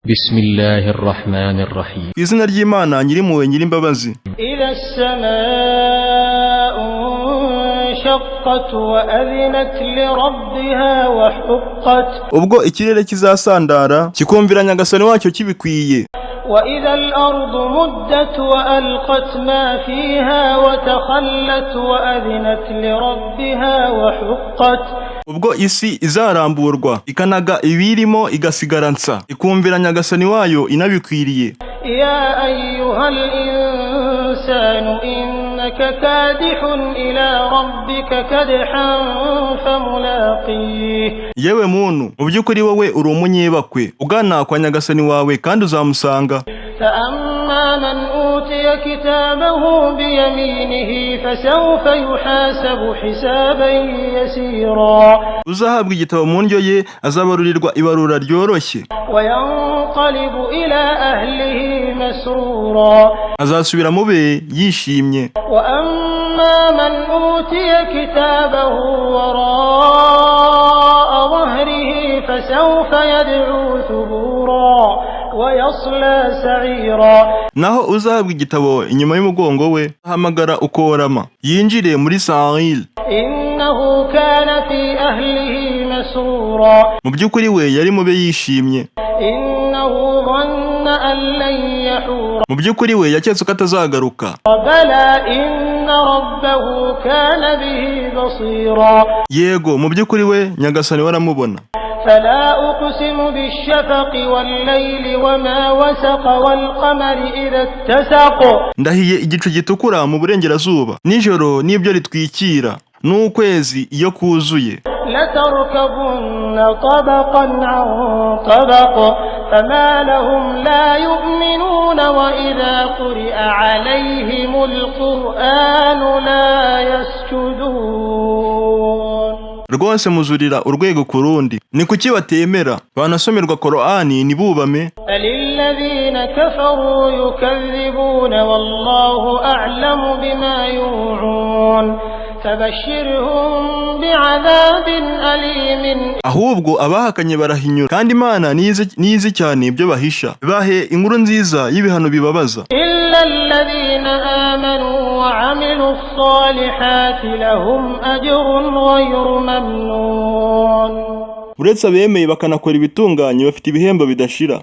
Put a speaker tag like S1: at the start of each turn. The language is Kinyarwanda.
S1: بسم الله الرحمن الرحيم.
S2: Ku izina ry'Imana Nyirimpuhwe Nyirimbabazi.
S3: إذا السماء انشقت وأذنت لربها وحقت.
S2: Ubwo ikirere kizasandara kikumvira Nyagasani wacyo kibikwiye.
S3: وإذا الأرض مدت وألقت ما فيها وتخلت وأذنت لربها وحقت.
S2: Ubwo isi izaramburwa ikanaga ibirimo igasigara nsa ikumvira Nyagasani wayo inabikwiriye.
S3: يا أيها الإنسان إنك كادح إلى ربك كدحا فملاقيه.
S2: Yewe muntu, mu by'ukuri wowe uri umunyebakwe ugana kwa Nyagasani wawe kandi uzamusanga.
S3: فأما من أوتي كتابه بيمينه فسوف يحاسب حسابا يسيرا.
S2: Uzahabwa igitabo mu ndyo ye azabarurirwa ibarura ryoroshye.
S3: وينقلب إلى أهله مسرورا.
S2: Azasubira mu be yishimye.
S3: وأما من أوتي كتابه وراء ظهره فسوف يدعو ثبورا ويصلى سعيرا.
S2: Naho uzahabwa igitabo inyuma y'umugongo we ahamagara ukorama yinjire muri Sa'ir.
S3: إنه كان في أهله مسرورا.
S2: Mu by'ukuri we yari mu be yishimye.
S3: إنه ظن أن لن يحور.
S2: Mu by'ukuri we yaketse ko atazagaruka.
S3: بلى إن ربه كان به بصيرا.
S2: Yego, mu by'ukuri we Nyagasani we aramubona.
S3: فلا أقسم بالشفق والليل وما وسق والقمر إذا اتسق.
S2: Ndahiye igicu gitukura mu burengerazuba nijoro n'ibyo ritwikira n'ukwezi iyo kuzuye.
S3: لتركبن طبقا عن طبق فما لهم لا يؤمنون وإذا قرئ عليهم القرآن لا يسجدون.
S2: Rwose muzurira urwego ku rundi, ni kuki batemera? Banasomerwa Korani ntibubame.
S3: بل الذين كفروا يكذبون والله أعلم بما يوعون فبشرهم بعذاب أليم.
S2: Ahubwo abahakanye barahinyura kandi Imana niyo izi cyane ibyo bahisha. Bahe inkuru nziza y'ibihano bibabaza.
S3: إلا الذين آمنوا وعملوا الصالحات لهم أجر غير ممنون.
S2: Uretse abemeye bakanakora ibitunganye bafite ibihembo bidashira.